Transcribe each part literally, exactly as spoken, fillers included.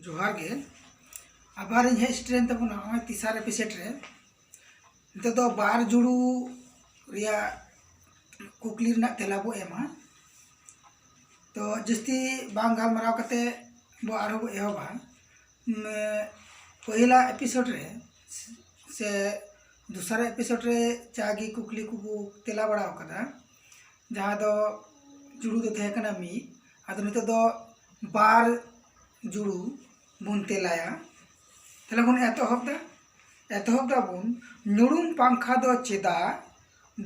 ᱡᱚᱦᱟᱨ ᱜᱮ᱾ ᱟᱵᱟᱨ ᱤᱧ ᱦᱮᱡ ᱥᱮᱴᱮᱨᱮᱱ ᱛᱟᱵᱚᱱᱟ ᱱᱚᱜᱼᱚᱭ ᱛᱮᱥᱟᱨ ᱮᱯᱤᱥᱳᱰ ᱨᱮ᱾ ᱱᱤᱛᱚᱜ ᱫᱚ ᱵᱟᱨ ᱡᱩᱲᱩ ᱨᱮᱭᱟᱜ ᱠᱩᱠᱞᱤ ᱨᱮᱱᱟᱜ ᱛᱮᱞᱟ ᱵᱚ ᱮᱢᱟ᱾ ᱛᱚ ᱡᱟᱹᱥᱛᱤ ᱵᱟᱝ ᱜᱟᱞᱢᱟᱨᱟᱣ ᱠᱟᱛᱮ ᱵᱚ ᱟᱨᱦᱚᱸ ᱵᱚ ᱮᱦᱚᱵᱟ᱾ ᱩᱢ, ᱯᱟᱹᱦᱤᱞᱟ ᱮᱯᱤᱥᱳᱰ ᱨᱮ ᱥᱮ ᱫᱚᱥᱟᱨ ᱮᱯᱤᱥᱳᱰ ᱨᱮ ᱡᱟᱜᱮ ᱠᱩᱠᱞᱤ ᱠᱚᱵᱚ ᱛᱮᱞᱟ ᱵᱟᱲᱟ ᱟᱠᱟᱫᱟ, ᱡᱟᱦᱟᱸ ᱫᱚ ᱡᱩᱲᱩ ᱫᱚ ᱛᱟᱦᱮᱸ ᱠᱟᱱᱟ ᱢᱤᱫ, ᱟᱫᱚ ᱱᱤᱛᱚᱜ ᱫᱚ ᱵᱟᱨ ᱡᱩᱲᱩ ᱵᱚᱱ ᱛᱮᱞᱟᱭᱟ᱾ ᱛᱟᱦᱞᱮ ᱵᱚᱱ ᱮᱛᱚᱦᱚᱵ ᱫᱟ, ᱮᱛᱚᱦᱚᱵ ᱫᱟᱵᱚᱱ, ᱧᱩᱲᱩᱢ ᱯᱟᱝᱠᱷᱟ ᱫᱚ ᱪᱮᱫᱟᱜ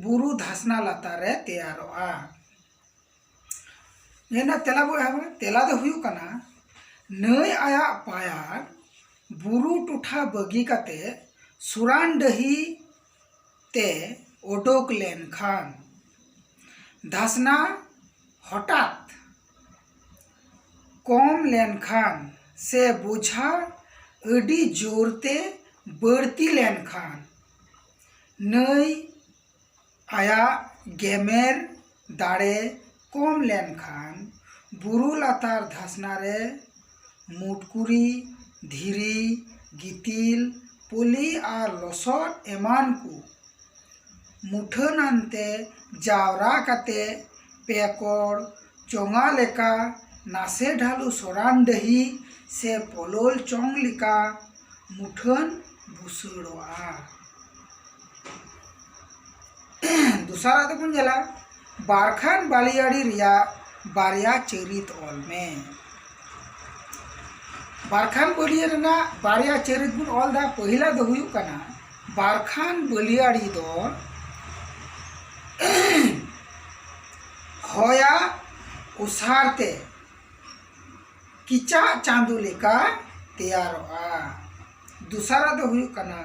ᱵᱩᱨᱩ ᱫᱷᱟᱥᱱᱟ ᱞᱟᱛᱟᱨ ᱨᱮ ᱛᱮᱭᱟᱨᱚᱜᱼᱟ? ᱱᱤᱭᱟᱹ ᱨᱮᱱᱟᱜ ᱛᱮᱞᱟ ᱵᱚ ᱮᱦᱚᱵᱟ᱾ ᱛᱮᱞᱟ ᱫᱚ ᱦᱩᱭᱩᱜ ᱠᱟᱱᱟ, ᱱᱟᱹᱭ ᱟᱭᱟᱜ ᱯᱟᱭᱟᱨ ᱵᱩᱨᱩ ᱴᱚᱴᱷᱟ ᱵᱟᱹᱜᱤ ᱠᱟᱛᱮ ᱥᱩᱨᱟᱱ ᱰᱟᱹᱦᱤ ᱛᱮ ᱚᱰᱚᱠ ᱞᱮᱱᱠᱷᱟᱱ, ᱫᱷᱟᱥᱱᱟ ᱦᱚᱴᱟᱛ ᱠᱚᱢ ᱞᱮᱱᱠᱷᱟᱱ ᱥᱮ ᱵᱚᱡᱷᱟ ᱟᱹᱰᱤ ᱡᱳᱨᱛᱮ ᱵᱟᱹᱲᱛᱤ ᱞᱮᱱᱠᱷᱟᱱ, ᱱᱟᱹᱭ ᱟᱭᱟᱜ ᱜᱮᱢᱮᱨ ᱫᱟᱲᱮ ᱠᱚᱢ ᱞᱮᱱᱠᱷᱟᱱ, ᱵᱩᱨᱩ ᱞᱟᱛᱟᱨ ᱫᱷᱟᱥᱱᱟ ᱨᱮ ᱢᱩᱴᱠᱩᱨᱤ, ᱫᱷᱤᱨᱤ, ᱜᱤᱛᱤᱞ, ᱯᱚᱞᱤ ᱟᱨ ᱞᱚᱥᱚᱫ ᱮᱢᱟᱱ ᱠᱚ ᱢᱩᱴᱷᱟᱹᱱ ᱟᱱᱛᱮ ᱡᱟᱣᱨᱟ ᱠᱟᱛᱮ ᱯᱮᱠᱚᱲ ᱪᱚᱸᱜᱟ ᱞᱮᱠᱟ ᱱᱟᱥᱮ ᱰᱷᱟᱹᱞᱩ ᱥᱚᱨᱟᱱ ᱰᱟᱹᱦᱤ ᱥᱮ ᱯᱚᱞᱚᱞ ᱪᱚᱝ ᱞᱮᱠᱟ ᱢᱩᱴᱷᱟᱹᱱ ᱵᱩᱥᱟᱹᱲᱚᱜᱼᱟ᱾ ᱫᱚᱥᱟᱨᱟᱜ ᱫᱚᱵᱚᱱ ᱧᱮᱞᱟ, ᱵᱟᱨᱠᱷᱟᱱ ᱵᱟᱹᱞᱤᱭᱟᱹᱲᱤ ᱨᱮᱭᱟᱜ ᱵᱟᱨᱭᱟ ᱪᱟᱹᱨᱤᱛ ᱚᱞ ᱢᱮ᱾ ᱵᱟᱨᱠᱷᱟᱱ ᱵᱟᱹᱞᱤᱭᱟᱹᱲᱤ ᱨᱮᱱᱟᱜ ᱵᱟᱨᱭᱟ ᱪᱟᱹᱨᱤᱛ ᱵᱚᱱ ᱚᱞ ᱫᱟ᱾ ᱯᱟᱹᱦᱤᱞᱟ ᱫᱚ ᱦᱩᱭᱩᱜ ᱠᱟᱱᱟ, ᱵᱟᱨᱠᱷᱟᱱ ᱵᱟᱹᱞᱤᱭᱟᱹᱲᱤ ᱫᱚ ᱦᱚᱭᱟ ᱚᱥᱟᱨ ᱛᱮ ᱠᱤᱪᱟᱜ ᱪᱟᱸᱫᱚ ᱞᱮᱠᱟ ᱛᱮᱭᱟᱨᱚᱜᱼᱟ᱾ ᱫᱚᱥᱟᱨᱟᱜ ᱫᱚ ᱦᱩᱭᱩᱜ ᱠᱟᱱᱟ,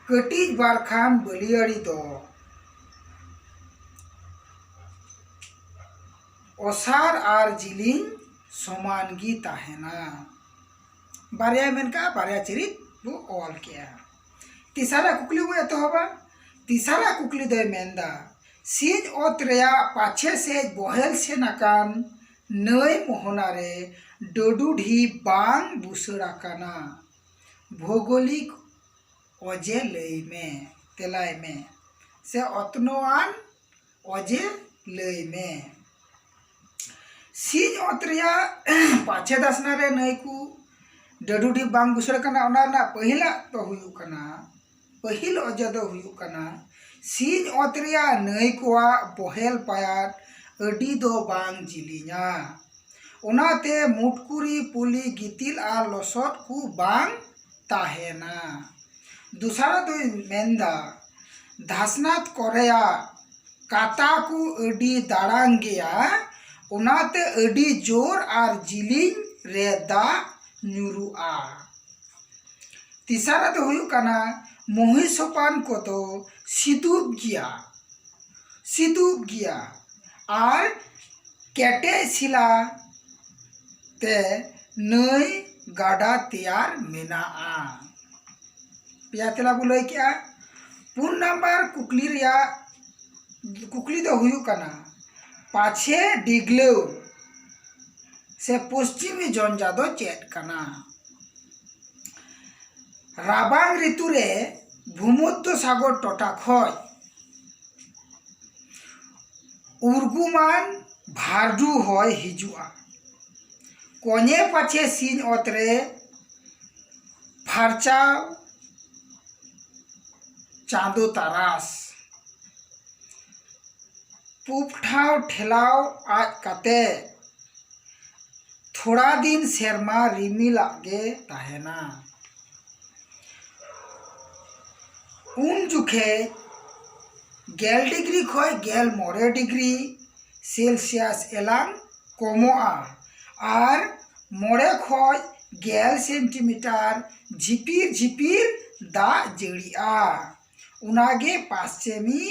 ᱠᱟᱹᱴᱤᱡ ᱵᱟᱨᱠᱷᱟᱱ ᱵᱟᱹᱞᱤᱭᱟᱹᱲᱤ ᱫᱚ ᱚᱥᱟᱨ ᱟᱨ ᱡᱤᱞᱤᱧ ᱥᱚᱢᱟᱱ ᱜᱮ ᱛᱟᱦᱮᱱᱟ᱾ ᱵᱟᱨᱭᱟᱭ ᱢᱮᱱ ᱠᱟᱜᱼᱟ, ᱵᱟᱨᱭᱟ ᱪᱟᱹᱨᱤᱛ ᱵᱚ ᱚᱞ ᱠᱮᱜᱼᱟ᱾ ᱛᱮᱥᱟᱨᱟᱜ ᱠᱩᱠᱞᱤ ᱵᱚ ᱮᱛᱚᱦᱚᱵᱟ᱾ ᱛᱮᱥᱟᱨᱟᱜ ᱠᱩᱠᱞᱤ ᱫᱚᱭ ᱢᱮᱱᱫᱟ, ᱥᱤᱧ ᱚᱛ ᱨᱮᱭᱟᱜ ᱯᱟᱪᱷᱮ ᱥᱮᱫ ᱵᱚᱦᱮᱞ ᱥᱮᱱ ᱟᱠᱟᱱ ᱱᱟᱹᱭ ᱢᱳᱦᱱᱟ ᱨᱮ ᱰᱟᱹᱰᱩ ᱰᱷᱤᱯ ᱵᱟᱝ ᱵᱩᱥᱟᱹᱲ ᱟᱠᱟᱱᱟ? ᱵᱷᱳᱜᱳᱞᱤᱠ ᱚᱡᱮ ᱞᱟᱹᱭ ᱢᱮ, ᱛᱮᱞᱟᱭ ᱢᱮ, ᱥᱮ ᱚᱛᱱᱚᱣᱟᱱ ᱚᱡᱮ ᱞᱟᱹᱭ ᱢᱮ᱾ ᱥᱤᱧ ᱚᱛ ᱨᱮᱭᱟᱜ ᱯᱟᱪᱷᱮ ᱫᱷᱟᱥᱱᱟ ᱨᱮ ᱱᱟᱹᱭ ᱠᱚ ᱰᱟᱹᱰᱩ ᱰᱷᱤᱯ ᱵᱟᱝ ᱵᱩᱥᱟᱹᱲ ᱟᱠᱟᱱᱟ, ᱚᱱᱟ ᱨᱮᱱᱟᱜ ᱯᱟᱹᱦᱤᱞᱟᱜ ᱫᱚ ᱦᱩᱭᱩᱜ ᱠᱟᱱᱟ, ᱯᱟᱹᱦᱤᱞ ᱚᱡᱮ ᱫᱚ ᱦᱩᱭᱩᱜ ᱠᱟᱱᱟ, ᱥᱤᱧ ᱚᱛ ᱨᱮᱭᱟᱜ ᱱᱟᱹᱭ ᱠᱚᱣᱟᱜ ᱵᱚᱦᱮᱞ ᱯᱟᱭᱟᱴ ᱟᱹᱰᱤ ᱫᱚ ᱵᱟᱝ ᱡᱤᱞᱤᱧᱟ᱾ ᱚᱱᱟᱛᱮ ᱢᱩᱴᱠᱩᱨᱤ, ᱯᱩᱞᱤ, ᱜᱤᱛᱤᱞ ᱟᱨ ᱞᱚᱥᱚᱫ ᱠᱚ ᱵᱟᱝ ᱛᱟᱦᱮᱱᱟ᱾ ᱫᱚᱥᱟᱨ ᱫᱚᱧ ᱢᱮᱱᱫᱟ, ᱫᱷᱟᱥᱱᱟᱛ ᱠᱚᱨᱮᱭᱟᱜ ᱠᱟᱛᱟ ᱠᱚ ᱟᱹᱰᱤ ᱫᱟᱲᱟᱝ ᱜᱮᱭᱟ, ᱚᱱᱟᱛᱮ ᱟᱹᱰᱤ ᱡᱳᱨ ᱟᱨ ᱡᱤᱞᱤᱧ ᱨᱮ ᱫᱟᱜ ᱧᱩᱨᱩᱜᱼᱟ᱾ ᱛᱮᱥᱟᱨ ᱫᱚ ᱦᱩᱭᱩᱜ ᱠᱟᱱᱟ, ᱢᱚᱦᱤᱥᱳᱯᱟᱱ ᱠᱚᱫᱚ ᱥᱤᱫᱩᱵ ᱜᱮᱭᱟ, ᱥᱤᱫᱩᱵ ᱜᱮᱭᱟ ᱟᱨ ᱠᱮᱴᱮᱡ ᱥᱤᱞᱟ ᱛᱮ ᱱᱟᱹᱭ ᱜᱟᱰᱟ ᱛᱮᱭᱟᱨ ᱢᱮᱱᱟᱜᱼᱟ᱾ ᱯᱮᱭᱟ ᱛᱮᱞᱟ ᱵᱚ ᱞᱟᱹᱭ ᱠᱮᱜᱼᱟ᱾ ᱯᱩᱱ ᱱᱟᱢᱵᱟᱨ ᱠᱩᱠᱞᱤ ᱨᱮᱭᱟᱜ ᱠᱩᱠᱞᱤ ᱫᱚ ᱦᱩᱭᱩᱜ ᱠᱟᱱᱟ, ᱯᱟᱪᱷᱮ ᱰᱤᱜᱽᱞᱟᱹᱣ ᱥᱮ ᱯᱚᱥᱪᱤᱢᱤ ᱡᱷᱚᱧᱡᱟ ᱫᱚ ᱪᱮᱫ ᱠᱟᱱᱟ? ᱨᱟᱵᱟᱝ ᱨᱤᱛᱩ ᱨᱮ ᱵᱷᱩᱢᱚᱫᱽᱫᱷᱚ ᱥᱟᱜᱚᱨ ᱴᱚᱴᱷᱟ ᱠᱷᱚᱱ ᱩᱨᱜᱩᱢᱟᱱ ᱵᱷᱟᱨᱰᱩ ᱦᱚᱭ ᱦᱤᱡᱩᱜᱼᱟ᱾ ᱠᱚᱧᱮ ᱯᱟᱪᱷᱮ ᱥᱤᱧ ᱚᱛ ᱨᱮ ᱯᱷᱟᱨᱪᱟᱣ ᱪᱟᱸᱫᱚ ᱛᱟᱨᱟᱥ᱾ ᱯᱩᱵ ᱴᱷᱟᱶ ᱴᱷᱮᱞᱟᱣ ᱟᱡ ᱠᱟᱛᱮ ᱛᱷᱚᱲᱟ ᱫᱤᱱ ᱥᱮᱨᱢᱟ ᱨᱤᱢᱤᱞᱟᱜ ᱜᱮ ᱛᱟᱦᱮᱱᱟ᱾ ᱩᱱ ᱡᱚᱠᱷᱮᱡ ᱜᱮᱞ ᱰᱤᱜᱽᱨᱤ ᱠᱷᱚᱱ ᱜᱮᱞ ᱢᱚᱬᱮ ᱰᱤᱜᱽᱨᱤ ᱥᱮᱞᱥᱤᱭᱟᱥ ᱮᱞᱟᱝ ᱠᱚᱢᱚᱜᱼᱟ ᱟᱨ ᱢᱚᱬᱮ ᱠᱷᱚᱱ ᱜᱮᱞ ᱥᱮᱱᱴᱤᱢᱤᱴᱟᱨ ᱡᱷᱤᱯᱤᱨ ᱡᱷᱤᱯᱤᱨ ᱫᱟᱜ ᱡᱟᱹᱲᱤᱜᱼᱟ᱾ ᱚᱱᱟᱜᱮ ᱯᱟᱥᱪᱤᱢᱤ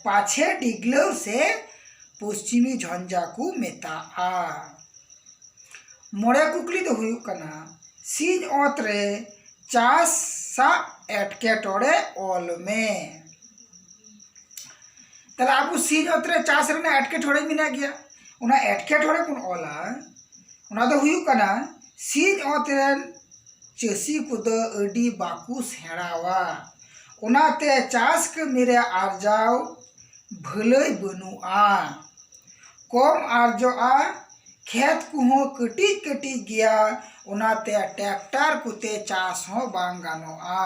ᱯᱟᱪᱷᱮ ᱰᱤᱜᱽᱞᱟᱹᱣ ᱥᱮ ᱯᱚᱥᱪᱤᱢᱤ ᱡᱷᱚᱧᱡᱟ ᱠᱚ ᱢᱮᱛᱟᱜᱼᱟ᱾ ᱢᱚᱬᱮ ᱠᱩᱠᱞᱤ ᱫᱚ ᱦᱩᱭᱩᱜ ᱠᱟᱱᱟ, ᱥᱤᱧ ᱚᱛ ᱨᱮ ᱪᱟᱥᱟᱜ ᱮᱴᱠᱮᱴᱚᱬᱮ ᱚᱞ ᱢᱮ᱾ ᱛᱟᱦᱞᱮ ᱟᱵᱚ ᱥᱤᱧ ᱚᱛ ᱨᱮ ᱪᱟᱥ ᱨᱮᱱᱟᱜ ᱮᱴᱠᱮᱴᱚᱬᱮ ᱢᱮᱱᱟᱜ ᱜᱮᱭᱟ, ᱚᱱᱟ ᱮᱴᱠᱮᱴᱚᱬᱮ ᱵᱚᱱ ᱚᱞᱟ᱾ ᱚᱱᱟ ᱫᱚ ᱦᱩᱭᱩᱜ ᱠᱟᱱᱟ, ᱥᱤᱧ ᱚᱛ ᱨᱮᱱ ᱪᱟᱹᱥᱤ ᱠᱚᱫᱚ ᱟᱹᱰᱤ ᱵᱟᱠᱚ ᱥᱮᱬᱟᱣᱟ, ᱚᱱᱟᱛᱮ ᱪᱟᱥ ᱠᱟᱹᱢᱤ ᱨᱮ ᱟᱨᱡᱟᱣ ᱵᱷᱟᱹᱞᱟᱹᱭ ᱵᱟᱹᱱᱩᱜᱼᱟ᱾ ᱠᱚᱢ ᱟᱨᱡᱚᱜᱼᱟ, ᱠᱷᱮᱛ ᱠᱚᱦᱚᱸ ᱠᱟᱹᱴᱤᱡ ᱠᱟᱹᱴᱤᱡ ᱜᱮᱭᱟ, ᱚᱱᱟᱛᱮ ᱴᱨᱟᱠᱴᱟᱨ ᱠᱚᱛᱮ ᱪᱟᱥ ᱦᱚᱸ ᱵᱟᱝ ᱜᱟᱱᱚᱜᱼᱟ᱾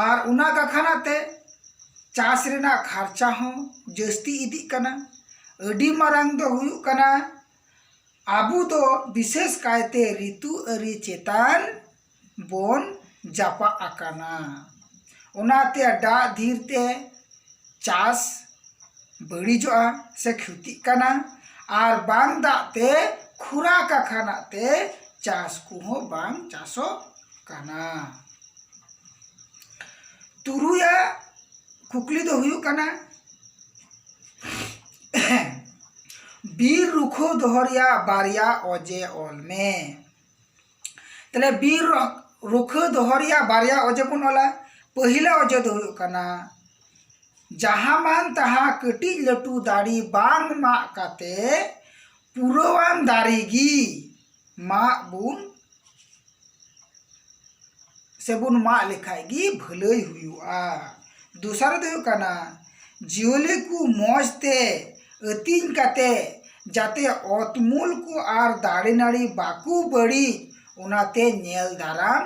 ᱟᱨ ᱚᱱᱟ ᱠᱟᱠᱷᱟᱱᱟ ᱛᱮ ᱪᱟᱥ ᱨᱮᱱᱟᱜ ᱠᱷᱟᱨᱪᱟ ᱦᱚᱸ ᱡᱟᱹᱥᱛᱤ ᱤᱫᱤᱜ ᱠᱟᱱᱟ᱾ ᱟᱹᱰᱤ ᱢᱟᱨᱟᱝ ᱫᱚ ᱦᱩᱭᱩᱜ ᱠᱟᱱᱟ, ᱟᱵᱚ ᱫᱚ ᱵᱤᱥᱮᱥ ᱠᱟᱭᱛᱮ ᱨᱤᱛᱩ ᱟᱹᱨᱤ ᱪᱮᱛᱟᱱ ᱵᱚᱱ ᱡᱟᱯᱟᱜ ᱟᱠᱟᱱᱟ᱾ ᱚᱱᱟᱛᱮ ᱫᱟᱜ ᱫᱷᱤᱨ ᱛᱮ ᱪᱟᱥ ᱵᱟᱹᱲᱤᱡᱚᱜᱼᱟ ᱥᱮ ᱠᱷᱚᱛᱤᱜ ᱠᱟᱱᱟ, ᱟᱨ ᱵᱟᱝ ᱫᱟᱜ ᱛᱮ ᱠᱷᱩᱨᱟ ᱠᱟᱠᱷᱟᱱᱟᱜ ᱛᱮ ᱪᱟᱥ ᱠᱚᱦᱚᱸ ᱵᱟᱝ ᱪᱟᱥᱚᱜ ᱠᱟᱱᱟ᱾ ᱛᱩᱨᱩᱭᱟᱜ ᱠᱩᱠᱞᱤ ᱫᱚ ᱦᱩᱭᱩᱜ ᱠᱟᱱᱟ, ᱵᱤᱨ ᱨᱩᱠᱷᱟᱹ ᱫᱚᱦᱚ ᱨᱮᱭᱟᱜ ᱵᱟᱨᱭᱟ ᱚᱡᱮ ᱚᱞ ᱢᱮ᱾ ᱛᱟᱦᱞᱮ ᱵᱤᱨ ᱨᱚ-, ᱨᱩᱠᱷᱟᱹ ᱫᱚᱦᱚ ᱨᱮᱭᱟᱜ ᱵᱟᱨᱭᱟ ᱚᱡᱮ ᱵᱚᱱ ᱚᱞᱟ᱾ ᱯᱟᱹᱦᱤᱞᱟ ᱚᱡᱮ ᱫᱚ ᱦᱩᱭᱩᱜ ᱠᱟᱱᱟ, ᱡᱟᱦᱟᱸ ᱢᱟᱱ ᱛᱟᱦᱟᱸ ᱠᱟᱹᱴᱤᱡ ᱞᱟᱹᱴᱩ ᱫᱟᱨᱮ ᱵᱟᱝ ᱢᱟᱜ ᱠᱟᱛᱮ ᱯᱩᱨᱟᱹᱣᱟᱱ ᱫᱟᱨᱮ ᱜᱮ ᱢᱟᱜ ᱵᱚᱱ ᱥᱮᱵᱚᱱ ᱢᱟᱜ ᱞᱮᱠᱷᱟᱡ ᱜᱮ ᱵᱷᱟᱹᱞᱟᱹᱭ ᱦᱩᱭᱩᱜᱼᱟ᱾ ᱫᱚᱥᱟᱨ ᱫᱚ ᱦᱩᱭᱩᱜ ᱠᱟᱱᱟ, ᱡᱤᱭᱟᱹᱞᱤ ᱠᱚ ᱢᱚᱡᱽ ᱛᱮ ᱟᱹᱛᱤᱧ ᱠᱟᱛᱮ ᱡᱟᱛᱮ ᱚᱛᱢᱩᱞ ᱠᱚ ᱟᱨ ᱫᱟᱨᱮ ᱱᱟᱹᱲᱤ ᱵᱟᱠᱚ ᱵᱟᱹᱲᱤᱡ, ᱚᱱᱟᱛᱮ ᱧᱮᱞ ᱫᱟᱨᱟᱢ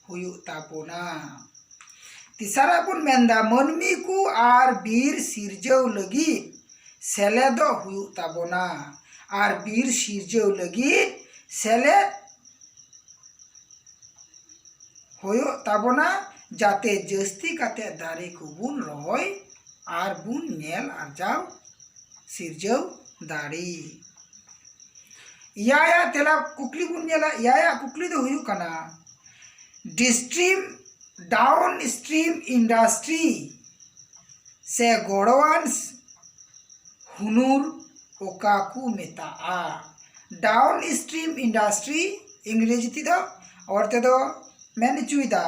ᱦᱩᱭᱩᱜ ᱛᱟᱵᱚᱱᱟ᱾ ᱛᱮᱥᱟᱨᱟᱜ ᱵᱚᱱ ᱢᱮᱱᱫᱟ, ᱢᱟᱹᱱᱢᱤ ᱠᱚ ᱟᱨ ᱵᱤᱨ ᱥᱤᱨᱡᱟᱹᱣ ᱞᱟᱹᱜᱤᱫ ᱥᱮᱞᱮᱫᱚᱜ ᱦᱩᱭᱩᱜ ᱛᱟᱵᱚᱱᱟ᱾ ᱟᱨ ᱵᱤᱨ ᱥᱤᱨᱡᱟᱹᱣ ᱞᱟᱹᱜᱤᱫ ᱥᱮᱞᱮᱫ ᱦᱩᱭᱩᱜ ᱛᱟᱵᱚᱱᱟ, ᱡᱟᱛᱮ ᱡᱟᱹᱥᱛᱤ ᱠᱟᱛᱮ ᱫᱟᱨᱮ ᱠᱚᱵᱚᱱ ᱨᱚᱦᱚᱭ ᱟᱨ ᱵᱚᱱ ᱧᱮᱞ ᱟᱨᱡᱟᱣ ᱥᱤᱨᱡᱟᱹᱣ ᱫᱟᱲᱮ᱾ ᱮᱭᱟᱭᱟᱜ ᱛᱮᱞᱟ ᱠᱩᱠᱞᱤ ᱵᱚᱱ ᱧᱮᱞᱟ᱾ ᱮᱭᱟᱭᱟᱜ ᱠᱩᱠᱞᱤ ᱫᱚ ᱦᱩᱭᱩᱜ ᱠᱟᱱᱟ, ᱰᱤᱥᱴᱨᱤᱢ ᱰᱟᱣᱩᱱ ᱥᱴᱨᱤᱢ ᱤᱱᱰᱟᱥᱴᱨᱤ ᱥᱮ ᱜᱚᱲᱚᱣᱟᱱ ᱦᱩᱱᱩᱨ ᱚᱠᱟ ᱠᱚ ᱢᱮᱛᱟᱜᱼᱟ? ᱰᱟᱣᱩᱱ ᱥᱴᱨᱤᱢ ᱤᱱᱰᱟᱥᱴᱨᱤ ᱤᱝᱨᱮᱡᱤ ᱛᱮᱫᱚ, ᱚᱨ ᱛᱮᱫᱚ ᱢᱮᱱ ᱦᱚᱪᱚᱭᱮᱫᱟ,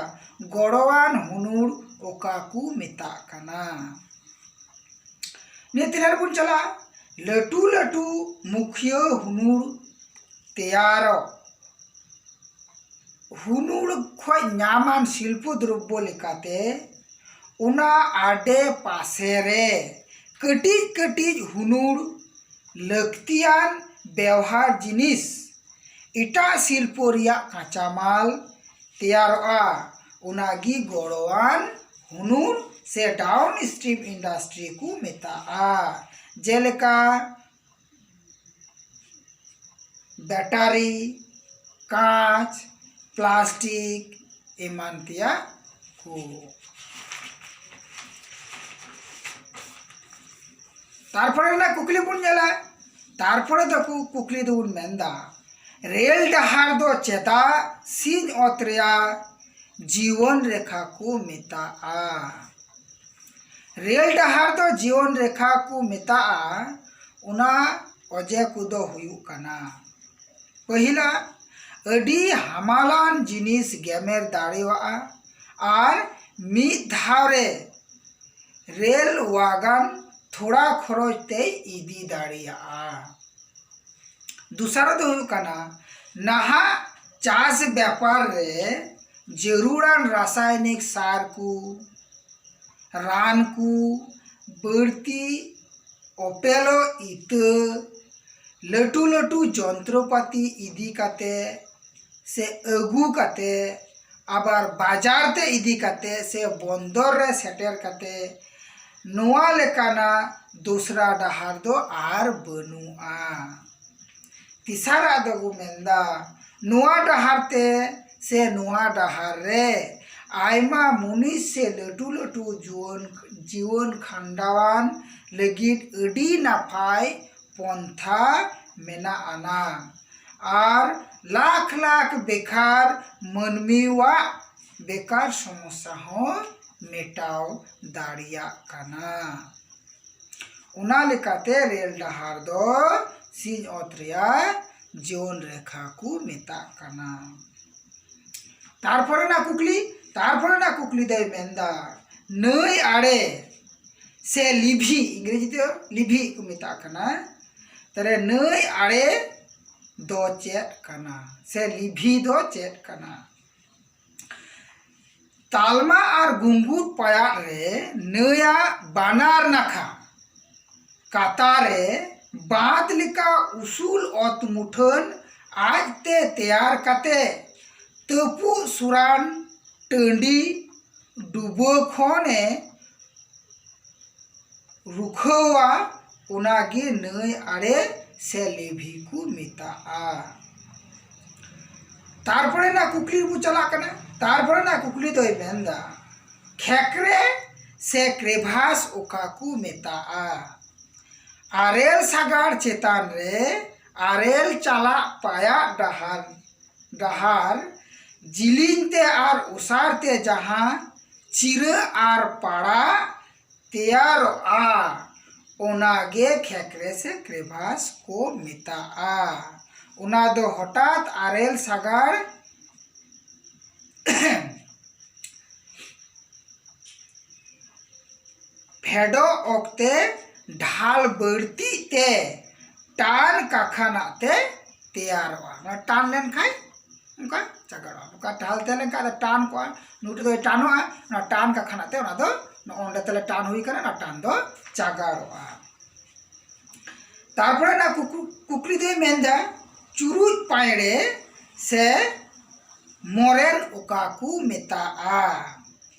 ᱜᱚᱲᱚᱣᱟᱱ ᱦᱩᱱᱩᱨ ᱚᱠᱟ ᱠᱚ ᱢᱮᱛᱟᱜ ᱠᱟᱱᱟ? ᱱᱤᱭᱟᱹ ᱛᱮᱞᱟ ᱨᱮᱵᱚᱱ ᱪᱟᱞᱟᱜᱼᱟ᱾ ᱞᱟᱹᱴᱩ ᱞᱟᱹᱴᱩ ᱢᱩᱠᱷᱤᱭᱟᱹ ᱦᱩᱱᱩᱲ ᱛᱮᱭᱟᱨᱚᱜ, ᱦᱩᱱᱩᱲ ᱠᱷᱚᱱ ᱧᱟᱢᱟᱱ ᱥᱤᱞᱯᱚ ᱫᱨᱚᱵᱽᱵᱚ ᱞᱮᱠᱟᱛᱮ ᱚᱱᱟ ᱟᱰᱮ ᱯᱟᱥᱮ ᱨᱮ ᱠᱟᱹᱴᱤᱡ ᱠᱟᱹᱴᱤᱡ ᱦᱩᱱᱩᱲ ᱞᱟᱹᱠᱛᱤᱭᱟᱱ ᱵᱮᱣᱦᱟᱨ ᱡᱤᱱᱤᱥ ᱮᱴᱟᱜ ᱥᱤᱞᱯᱚ ᱨᱮᱭᱟᱜ ᱠᱟᱸᱪᱟᱢᱟᱞ ᱛᱮᱭᱟᱨᱚᱜᱼᱟ, ᱚᱱᱟᱜᱮ ᱜᱚᱲᱚᱣᱟᱱ ᱦᱩᱱᱩᱨ ᱥᱮ downstream industry ᱠᱚ ᱢᱮᱛᱟᱜᱼᱟ᱾ ᱡᱮᱞᱮᱠᱟ ᱵᱮᱴᱟᱨᱤ, ᱠᱟᱸᱪ, ᱯᱞᱟᱥᱴᱤᱠ ᱮᱢᱟᱱ ᱛᱮᱭᱟᱜ ᱠᱚ᱾ ᱛᱟᱨᱯᱚᱨᱮ ᱨᱮᱱᱟᱜ ᱠᱩᱠᱞᱤ ᱵᱚᱱ ᱧᱮᱞᱟ᱾ ᱛᱟᱨᱯᱚᱨᱮ ᱫᱚ ᱠᱩ- ᱠᱩᱠᱞᱤ ᱫᱚᱵᱚᱱ ᱢᱮᱱᱫᱟ, ᱨᱮᱞ ᱰᱟᱦᱟᱨ ᱫᱚ ᱪᱮᱫᱟᱜ ᱥᱤᱧ ᱚᱛ ᱨᱮᱭᱟᱜ ᱡᱤᱭᱚᱱ ᱨᱮᱠᱷᱟ ᱠᱚ ᱢᱮᱛᱟᱜᱼᱟ? ᱨᱮᱞ ᱰᱟᱦᱟᱨ ᱫᱚ ᱡᱤᱭᱚᱱ ᱨᱮᱠᱷᱟ ᱠᱚ ᱢᱮᱛᱟᱜᱼᱟ᱾ ᱚᱱᱟ ᱚᱡᱮ ᱠᱚᱫᱚ ᱦᱩᱭᱩᱜ ᱠᱟᱱᱟ, ᱯᱟᱹᱦᱤᱞᱟ, ᱟᱹᱰᱤ ᱦᱟᱢᱟᱞᱟᱱ ᱡᱤᱱᱤᱥ ᱜᱮᱢᱮᱨ ᱫᱟᱲᱮᱭᱟᱜᱼᱟ ᱟᱨ ᱢᱤᱫ ᱫᱷᱟᱣ ᱨᱮ ᱨᱮᱞ ᱣᱟᱜᱚᱱ ᱛᱷᱚᱲᱟ ᱠᱷᱚᱨᱚᱪ ᱛᱮᱭ ᱤᱫᱤ ᱫᱟᱲᱮᱭᱟᱜᱼᱟ᱾ ᱫᱚᱥᱟᱨ ᱫᱚ ᱦᱩᱭᱩᱜ ᱠᱟᱱᱟ, ᱱᱟᱦᱟᱜ ᱪᱟᱥ ᱵᱮᱯᱟᱨ ᱨᱮ ᱡᱟᱹᱨᱩᱲᱟᱱ ᱨᱟᱥᱟᱭᱱᱤᱠ ᱥᱟᱨ ᱠᱚ, ᱨᱟᱱ ᱠᱚ, ᱵᱟᱹᱲᱛᱤ ᱚᱯᱮᱞᱚᱜ ᱤᱛᱟᱹ, ᱞᱟᱹᱴᱩ ᱞᱟᱹᱴᱩ ᱡᱚᱱᱛᱨᱚᱯᱟᱹᱛᱤ ᱤᱫᱤ ᱠᱟᱛᱮ ᱥᱮ ᱟᱹᱜᱩ ᱠᱟᱛᱮ, ᱟᱵᱟᱨ ᱵᱟᱡᱟᱨ ᱛᱮ ᱤᱫᱤ ᱠᱟᱛᱮ ᱥᱮ ᱵᱚᱱᱫᱚᱨ ᱨᱮ ᱥᱮᱴᱮᱨ ᱠᱟᱛᱮ, ᱱᱚᱣᱟ ᱞᱮᱠᱟᱱᱟᱜ ᱫᱚᱥᱨᱟ ᱰᱟᱦᱟᱨ ᱫᱚ ᱟᱨ ᱵᱟᱹᱱᱩᱜᱼᱟ᱾ ᱛᱮᱥᱟᱨᱟᱜ ᱫᱚᱠᱚ ᱢᱮᱱᱫᱟ, ᱱᱚᱣᱟ ᱰᱟᱦᱟᱨ ᱛᱮ ᱥᱮ ᱱᱚᱣᱟ ᱰᱟᱦᱟᱨ ᱨᱮ ᱟᱭᱢᱟ ᱢᱩᱱᱤᱥ ᱥᱮ ᱞᱟᱹᱴᱩ ᱞᱟᱹᱴᱩ ᱡᱩᱣᱟᱹᱱ, ᱡᱤᱭᱚᱱ ᱠᱷᱟᱸᱰᱟᱣᱟᱱ ᱞᱟᱹᱜᱤᱫ ᱟᱹᱰᱤ ᱱᱟᱯᱟᱭ ᱯᱚᱱᱛᱷᱟ ᱢᱮᱱᱟᱜ ᱟᱱᱟ ᱟᱨ ᱞᱟᱠᱷ ᱞᱟᱠᱷ ᱵᱮᱠᱟᱨ ᱢᱟᱹᱱᱢᱤᱣᱟᱜ ᱵᱮᱠᱟᱨ ᱥᱚᱢᱚᱥᱥᱟ ᱦᱚᱸ ᱢᱮᱴᱟᱣ ᱫᱟᱲᱮᱭᱟᱜ ᱠᱟᱱᱟ᱾ ᱚᱱᱟ ᱞᱮᱠᱟᱛᱮ ᱨᱮᱞ ᱰᱟᱦᱟᱨ ᱫᱚ ᱥᱤᱧ ᱚᱛ ᱨᱮᱭᱟᱜ ᱡᱤᱭᱚᱱ ᱨᱮᱠᱷᱟ ᱠᱚ ᱢᱮᱛᱟᱜ ᱠᱟᱱᱟ᱾ ᱛᱟᱨᱯᱚᱨᱮᱱᱟᱜ ᱠᱩᱠᱞᱤ, ᱛᱟᱨᱯᱚᱨᱮᱱᱟᱜ ᱠᱩᱠᱞᱤ ᱫᱚᱭ ᱢᱮᱱᱫᱟ, ᱱᱟᱹᱭ ᱟᱲᱮ ᱥᱮ ᱞᱤᱵᱷᱤ, ᱤᱝᱨᱮᱡᱤ ᱛᱮ ᱞᱤᱵᱷᱤ ᱠᱚ ᱢᱮᱛᱟᱜ ᱠᱟᱱᱟ᱾ ᱛᱟᱦᱞᱮ ᱱᱟᱹᱭ ᱟᱲᱮ ᱫᱚ ᱪᱮᱫ ᱠᱟᱱᱟ ᱥᱮ ᱞᱤᱵᱷᱤ ᱫᱚ ᱪᱮᱫ ᱠᱟᱱᱟ? ᱛᱟᱞᱢᱟ ᱟᱨ ᱜᱩᱝᱜᱩᱨ ᱯᱟᱭᱟᱫ ᱨᱮ ᱱᱟᱹᱭᱟᱜ ᱵᱟᱱᱟᱨ ᱱᱟᱠᱷᱟ ᱠᱟᱛᱟ ᱨᱮ ᱵᱟᱸᱫᱽ ᱞᱮᱠᱟ ᱩᱥᱩᱞ ᱚᱛ ᱢᱩᱴᱷᱟᱹᱱ ᱟᱡᱛᱮ ᱛᱮᱭᱟᱨ ᱠᱟᱛᱮ ᱛᱟᱹᱯᱩᱜ ᱥᱩᱨᱟᱱ ᱴᱟᱺᱰᱤ ᱰᱩᱵᱟᱹ ᱠᱷᱚᱱᱮ ᱨᱩᱠᱷᱟᱹᱣᱟ, ᱚᱱᱟᱜᱮ ᱱᱟᱹᱭ ᱟᱲᱮ ᱥᱮ ᱞᱤᱵᱷᱤ ᱠᱚ ᱢᱮᱛᱟᱜᱼᱟ᱾ ᱛᱟᱨᱯᱚᱨᱮ ᱨᱮᱱᱟᱜ ᱠᱩᱠᱞᱤ ᱨᱮᱵᱚ ᱪᱟᱞᱟᱜ ᱠᱟᱱᱟ᱾ ᱛᱟᱨᱯᱚᱨᱮ ᱨᱮᱱᱟᱜ ᱠᱩᱠᱞᱤ ᱫᱚᱭ ᱢᱮᱱᱫᱟ, ᱠᱷᱮᱠᱨᱮ ᱥᱮ ᱠᱨᱮᱵᱷᱟᱥ ᱚᱠᱟ ᱠᱚ ᱢᱮᱛᱟᱜᱼᱟ? ᱟᱨᱮᱞ ᱥᱟᱜᱟᱲ ᱪᱮᱛᱟᱱ ᱨᱮ ᱟᱨᱮᱞ ᱪᱟᱞᱟᱜ ᱯᱟᱭᱟᱜ ᱰᱟᱦᱟᱨ, ᱰᱟᱦᱟᱨ ᱡᱤᱞᱤᱧ ᱛᱮ ᱟᱨ ᱚᱥᱟᱨ ᱛᱮ ᱡᱟᱦᱟᱸ ᱪᱤᱨᱟᱹ ᱟᱨ ᱯᱟᱲᱟ ᱛᱮᱭᱟᱨᱚᱜᱼᱟ, ᱚᱱᱟᱜᱮ ᱠᱷᱮᱠᱨᱮ ᱥᱮ ᱠᱨᱮᱵᱷᱟᱥ ᱠᱚ ᱢᱮᱛᱟᱜᱼᱟ᱾ ᱚᱱᱟ ᱫᱚ ᱦᱚᱴᱟᱛ ᱟᱨᱮᱞ ᱥᱟᱜᱟᱲ ᱯᱷᱮᱰᱚᱜ ᱚᱠᱛᱮ ᱰᱷᱟᱞ ᱵᱟᱹᱲᱛᱤᱜ ᱛᱮ ᱴᱟᱱ ᱠᱟᱠᱷᱟᱱᱟᱜ ᱛᱮ ᱛᱮᱭᱟᱨᱚᱜᱼᱟ᱾ ᱚᱱᱟ ᱴᱟᱱ ᱞᱮᱱᱠᱷᱟᱱ ᱚᱱᱠᱟ ᱪᱟᱜᱟᱲᱚᱜᱼᱟ᱾ ᱚᱱᱠᱟ ᱰᱷᱟᱞ ᱛᱟᱦᱮᱸ ᱞᱮᱱᱠᱷᱟᱱ ᱟᱫᱚ ᱴᱟᱱ ᱠᱚᱜᱼᱟ, ᱱᱩᱴ ᱫᱚᱭ ᱴᱟᱱᱚᱜᱼᱟ᱾ ᱚᱱᱟ ᱴᱟᱱ ᱠᱟᱠᱷᱟᱱᱟᱜ ᱛᱮ ᱚᱱᱟ ᱫᱚ ᱱᱚᱜᱼᱚ ᱱᱚᱰᱮ ᱛᱟᱦᱞᱮ ᱴᱟᱱ ᱦᱩᱭ ᱠᱟᱱᱟ, ᱚᱱᱟ ᱴᱟᱱ ᱫᱚ ᱪᱟᱜᱟᱲᱚᱜᱼᱟ᱾ ᱛᱟᱨᱯᱚᱨᱮ ᱚᱱᱟ ᱠᱩᱠ-, ᱠᱩᱠᱞᱤ ᱫᱚᱭ ᱢᱮᱱᱫᱟ, ᱪᱩᱨᱩᱡ ᱯᱟᱭᱲᱮ ᱥᱮ ᱢᱚᱨᱮᱱ ᱚᱠᱟ ᱠᱚ ᱢᱮᱛᱟᱜᱼᱟ?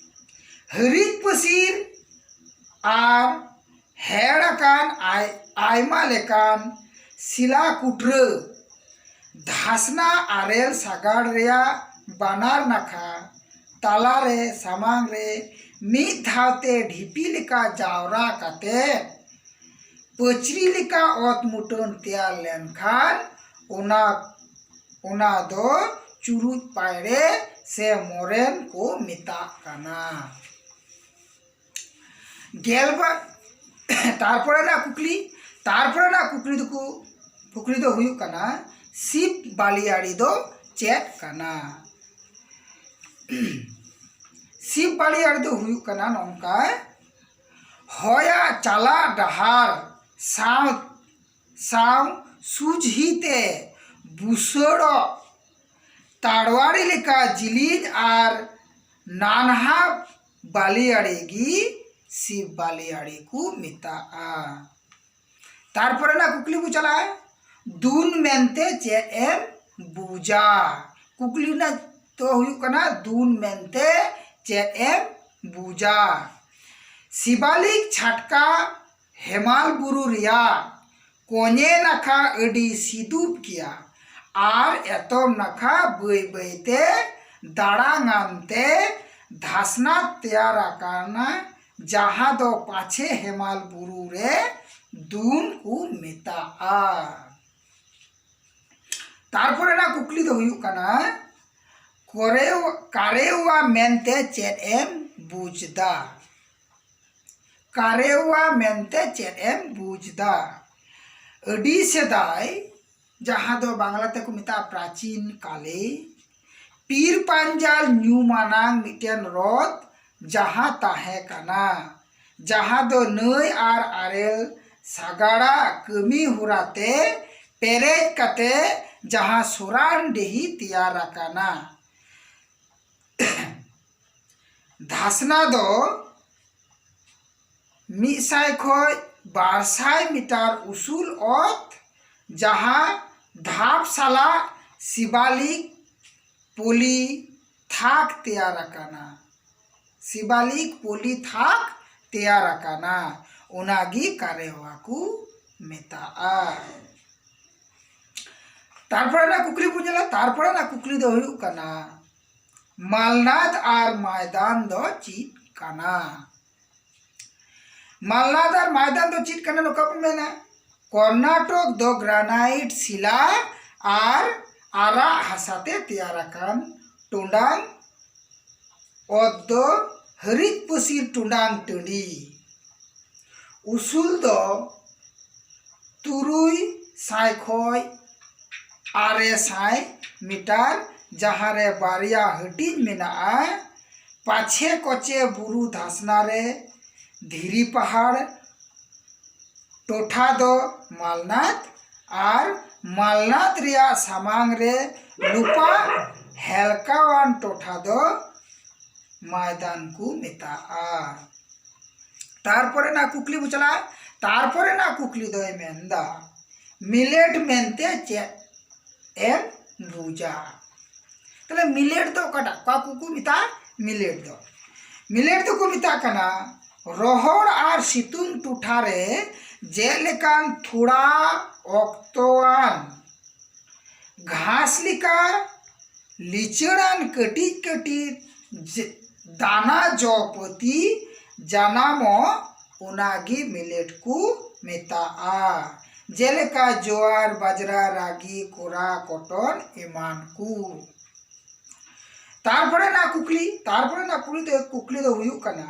ᱦᱟᱹᱨᱤᱡ ᱯᱟᱹᱥᱤᱨ ᱟᱨ ᱦᱮᱲ ᱟᱠᱟᱱ ᱟᱭ-, ᱟᱭᱢᱟ ᱞᱮᱠᱟᱱ ᱥᱤᱞᱟ ᱠᱩᱴᱨᱟᱹ ᱫᱷᱟᱥᱱᱟ ᱟᱨᱮᱞ ᱥᱟᱜᱟᱲ ᱨᱮᱭᱟᱜ ᱵᱟᱱᱟᱨ ᱱᱟᱠᱷᱟ ᱛᱟᱞᱟᱨᱮ ᱥᱟᱢᱟᱝ ᱨᱮ ᱢᱤᱫ ᱫᱷᱟᱣᱛᱮ ᱰᱷᱤᱯᱤ ᱞᱮᱠᱟ ᱡᱟᱣᱨᱟ ᱠᱟᱛᱮ ᱯᱟᱹᱪᱨᱤ ᱞᱮᱠᱟ ᱚᱛ ᱢᱩᱴᱷᱟᱹᱱ ᱛᱮᱭᱟᱨ ᱞᱮᱱᱠᱷᱟᱱ ᱚᱱᱟ, ᱚᱱᱟ ᱫᱚ ᱪᱩᱨᱩᱡ ᱯᱟᱭᱲᱮ ᱥᱮ ᱢᱚᱨᱮᱱ ᱠᱚ ᱢᱮᱛᱟᱜ ᱠᱟᱱᱟ᱾ ᱜᱮᱞᱵᱟᱨ, ᱛᱟᱨᱯᱚᱨᱮ ᱨᱮᱱᱟᱜ ᱠᱩᱠᱞᱤ, ᱛᱟᱨᱯᱚᱨᱮ ᱨᱮᱱᱟᱜ ᱠᱩᱠᱞᱤ ᱫᱚᱠᱚ, ᱠᱩᱠᱞᱤ ᱫᱚ ᱦᱩᱭᱩᱜ ᱠᱟᱱᱟ, ᱥᱤᱯ ᱵᱟᱞᱤᱭᱟᱲᱤ ᱫᱚ ᱪᱮᱫ ᱠᱟᱱᱟ? ᱥᱤᱯ ᱵᱟᱞᱤᱭᱟᱲᱤ ᱫᱚ ᱦᱩᱭᱩᱜ ᱠᱟᱱᱟ ᱱᱚᱝᱠᱟ, ᱦᱚᱭᱟᱜ ᱪᱟᱞᱟᱜ ᱰᱟᱦᱟᱨ ᱥᱟᱶ ᱥᱟᱶ ᱥᱩᱡᱷᱤ ᱛᱮ ᱵᱩᱥᱟᱹᱲᱚᱜ ᱛᱟᱲᱣᱟᱲᱤ ᱞᱮᱠᱟ ᱡᱤᱞᱤᱧ ᱟᱨ ᱱᱟᱱᱦᱟ ᱵᱟᱹᱞᱤᱭᱟᱹᱲᱤ ᱜᱮ ᱥᱤᱵ ᱵᱟᱹᱞᱤᱭᱟᱹᱲᱤ ᱠᱚ ᱢᱮᱛᱟᱜᱼᱟ᱾ ᱛᱟᱨᱯᱚᱨᱮ ᱨᱮᱱᱟᱜ ᱠᱩᱠᱞᱤ ᱵᱚ ᱪᱟᱞᱟᱜᱼᱟ, ᱫᱩᱱ ᱢᱮᱱᱛᱮ ᱪᱮᱫ ᱮᱢ ᱵᱩᱡᱟ? ᱠᱩᱠᱞᱤ ᱨᱮᱱᱟᱜ ᱫᱚ ᱦᱩᱭᱩᱜ ᱠᱟᱱᱟ, ᱫᱩᱱ ᱢᱮᱱᱛᱮ ᱪᱮᱫ ᱮᱢ ᱵᱩᱡᱟ? ᱥᱤᱵᱟᱞᱤᱠ ᱪᱷᱟᱴᱠᱟ ᱦᱮᱢᱟᱞ ᱵᱩᱨᱩ ᱨᱮᱭᱟᱜ ᱠᱚᱧᱮ ᱱᱟᱠᱷᱟ ᱟᱹᱰᱤ ᱥᱤᱫᱩᱯ ᱜᱮᱭᱟ ᱟᱨ ᱮᱛᱚᱢ ᱱᱟᱠᱷᱟ ᱵᱟᱹᱭ ᱵᱟᱹᱭᱛᱮ ᱫᱟᱲᱟᱝᱟᱱ ᱛᱮ ᱫᱷᱟᱥᱱᱟ ᱛᱮᱭᱟᱨ ᱟᱠᱟᱱᱟ, ᱡᱟᱦᱟᱸ ᱫᱚ ᱯᱟᱪᱷᱮ ᱦᱮᱢᱟᱞ ᱵᱩᱨᱩ ᱨᱮ ᱫᱩᱱ ᱠᱚ ᱢᱮᱛᱟᱜᱼᱟ᱾ ᱛᱟᱨᱯᱚᱨᱮ ᱨᱮᱱᱟᱜ ᱠᱩᱠᱞᱤ ᱫᱚ ᱦᱩᱭᱩᱜ ᱠᱟᱱᱟ, ᱠᱚᱨᱮᱣ ᱠᱟᱨᱮᱣᱟ ᱢᱮᱱᱛᱮ ᱪᱮᱫ ᱮᱢ ᱵᱩᱡᱽ ᱫᱟ? ᱠᱟᱨᱮᱣᱟ ᱢᱮᱱᱛᱮ ᱪᱮᱫ ᱮᱢ ᱵᱩᱡᱽ ᱫᱟ? ᱟᱹᱰᱤ ᱥᱮᱫᱟᱭ, ᱡᱟᱦᱟᱸ ᱫᱚ ᱵᱟᱝᱞᱟ ᱛᱮᱠᱚ ᱢᱮᱛᱟᱜᱼᱟ ᱯᱨᱟᱪᱤᱱ ᱠᱟᱞᱮ, ᱯᱤᱨ ᱯᱟᱧᱡᱟᱞ ᱧᱩᱢᱟᱱᱟᱝ ᱢᱤᱫᱴᱮᱱ ᱦᱨᱚᱫ ᱡᱟᱦᱟᱸ ᱛᱟᱦᱮᱸ ᱠᱟᱱᱟ, ᱡᱟᱦᱟᱸ ᱫᱚ ᱱᱟᱹᱭ ᱟᱨ ᱟᱨᱮᱞ ᱥᱟᱜᱟᱲᱟᱜ ᱠᱟᱹᱢᱤ ᱦᱚᱨᱟ ᱛᱮ ᱯᱮᱨᱮᱡ ᱠᱟᱛᱮ ᱡᱟᱦᱟᱸ ᱥᱚᱨᱟᱱ ᱰᱤᱦᱤ ᱛᱮᱭᱟᱨ ᱟᱠᱟᱱᱟ᱾ ᱫᱷᱟᱥᱱᱟ ᱫᱚ ᱢᱤᱫ ᱥᱟᱭ ᱠᱷᱚᱱ ᱵᱟᱨ ᱥᱟᱭ ᱢᱤᱴᱟᱨ ᱩᱥᱩᱞ ᱚᱛ, ᱡᱟᱦᱟᱸ ᱫᱷᱟᱯ ᱥᱟᱞᱟᱜ ᱥᱤᱵᱟᱞᱤᱠ ᱯᱚᱞᱤ ᱛᱷᱟᱠ ᱛᱮᱭᱟᱨ ᱟᱠᱟᱱᱟ᱾ ᱥᱤᱵᱟᱞᱤᱠ ᱯᱚᱞᱤ ᱛᱷᱟᱠ ᱛᱮᱭᱟᱨ ᱟᱠᱟᱱᱟ, ᱚᱱᱟᱜᱮ ᱠᱟᱨᱮᱣᱟ ᱠᱚ ᱢᱮᱛᱟᱜᱼᱟ᱾ ᱛᱟᱨᱯᱚᱨᱮ ᱨᱮᱱᱟᱜ ᱠᱩᱠᱞᱤ ᱵᱚᱱ ᱧᱮᱞᱟ᱾ ᱛᱟᱨᱯᱚᱨᱮ ᱨᱮᱱᱟᱜ ᱠᱩᱠᱞᱤ ᱫᱚ ᱦᱩᱭᱩᱜ ᱠᱟᱱᱟ, ᱢᱟᱞᱱᱟᱫᱽ ᱟᱨ ᱢᱟᱭᱫᱟᱱ ᱫᱚ ᱪᱮᱫ ᱠᱟᱱᱟ? ᱢᱟᱞᱱᱟᱫᱽ ᱟᱨ ᱢᱟᱭᱫᱟᱱ ᱫᱚ ᱪᱮᱫ ᱠᱟᱱᱟ? ᱱᱚᱝᱠᱟ ᱵᱚᱱ ᱢᱮᱱᱟ, ᱠᱚᱨᱱᱟᱴᱚᱠ ᱫᱚ ᱜᱨᱟᱱᱟᱭᱤᱴ ᱥᱤᱞᱟ ᱟᱨ ᱟᱨᱟᱜ ᱦᱟᱥᱟ ᱛᱮ ᱛᱮᱭᱟᱨ ᱟᱠᱟᱱ ᱴᱚᱸᱰᱟᱝ ᱚᱛ ᱫᱚ ᱦᱟᱹᱨᱤᱡ ᱯᱟᱹᱥᱤᱨ ᱴᱚᱸᱰᱟᱝ ᱴᱟᱺᱰᱤ᱾ ᱩᱥᱩᱞ ᱫᱚ ᱛᱩᱨᱩᱭ ᱥᱟᱭ ᱠᱷᱚᱱ ᱟᱨᱮ ᱥᱟᱭ ᱢᱤᱴᱟᱨ, ᱡᱟᱦᱟᱸ ᱨᱮ ᱵᱟᱨᱭᱟ ᱦᱟᱹᱴᱤᱧ ᱢᱮᱱᱟᱜᱼᱟ, ᱯᱟᱪᱷᱮ ᱠᱚᱪᱮ ᱵᱩᱨᱩ ᱫᱷᱟᱥᱱᱟ ᱨᱮ ᱫᱷᱤᱨᱤ ᱯᱟᱦᱟᱲ ᱴᱚᱴᱷᱟ ᱫᱚ ᱢᱟᱞᱱᱟᱛ ᱟᱨ ᱢᱟᱞᱱᱟᱛ ᱨᱮᱭᱟᱜ ᱥᱟᱢᱟᱝ ᱨᱮ ᱞᱩᱯᱟ ᱦᱮᱞᱠᱟᱣᱟᱱ ᱴᱚᱴᱷᱟ ᱫᱚ ᱢᱟᱭᱫᱟᱱ ᱠᱚ ᱢᱮᱛᱟᱜᱼᱟ᱾ ᱛᱟᱨᱯᱚᱨᱮ ᱨᱮᱱᱟᱜ ᱠᱩᱠᱞᱤ ᱵᱚ ᱪᱟᱞᱟᱜᱼᱟ᱾ ᱛᱟᱨᱯᱚᱨᱮ ᱨᱮᱱᱟᱜ ᱠᱩᱠᱞᱤ ᱫᱚᱭ ᱢᱮᱱᱫᱟ, ᱢᱤᱞᱮᱴ ᱢᱮᱱᱛᱮ ᱪᱮᱫ ᱮᱢ ᱵᱩᱡᱟ? ᱛᱟᱦᱞᱮ ᱢᱤᱞᱮᱴ ᱫᱚ ᱚᱠᱟᱴᱟᱜ, ᱚᱠᱟ ᱠᱚᱠᱚ ᱢᱮᱛᱟᱜᱼᱟ ᱢᱤᱞᱮᱴ ᱫᱚ? ᱢᱤᱞᱮᱴ ᱫᱚᱠᱚ ᱢᱮᱛᱟᱜ ᱠᱟᱱᱟ ᱨᱚᱦᱚᱲ ᱟᱨ ᱥᱤᱛᱩᱝ ᱴᱚᱴᱷᱟ ᱨᱮ ᱡᱮᱞᱮᱠᱟᱱ ᱛᱷᱚᱲᱟ ᱚᱠᱛᱚᱣᱟᱱ ᱜᱷᱟᱥ ᱞᱮᱠᱟ ᱞᱤᱪᱟᱹᱲᱟᱱ ᱠᱟᱹᱴᱤᱡ ᱠᱟᱹᱴᱤᱡ ᱡᱮ-, ᱫᱟᱱᱟ ᱡᱚ ᱯᱟᱹᱛᱤ ᱡᱟᱱᱟᱢᱚᱜ, ᱚᱱᱟᱜᱮ ᱢᱤᱞᱮᱴ ᱠᱚ ᱢᱮᱛᱟᱜᱼᱟ᱾ ᱡᱮᱞᱮᱠᱟ ᱡᱳᱣᱟᱨ, ᱵᱟᱡᱽᱨᱟ, ᱨᱟᱜᱤ, ᱠᱚᱨᱟ, ᱠᱚᱴᱚᱱ ᱮᱢᱟᱱ ᱠᱚ᱾ ᱛᱟᱨᱯᱚᱨᱮ ᱨᱮᱱᱟᱜ ᱠᱩᱠᱞᱤ, ᱛᱟᱨᱯᱚᱨᱮ ᱨᱮᱱᱟᱜ ᱠᱩᱠᱞᱤ ᱫᱚ, ᱠᱩᱠᱞᱤ ᱫᱚ ᱦᱩᱭᱩᱜ ᱠᱟᱱᱟ,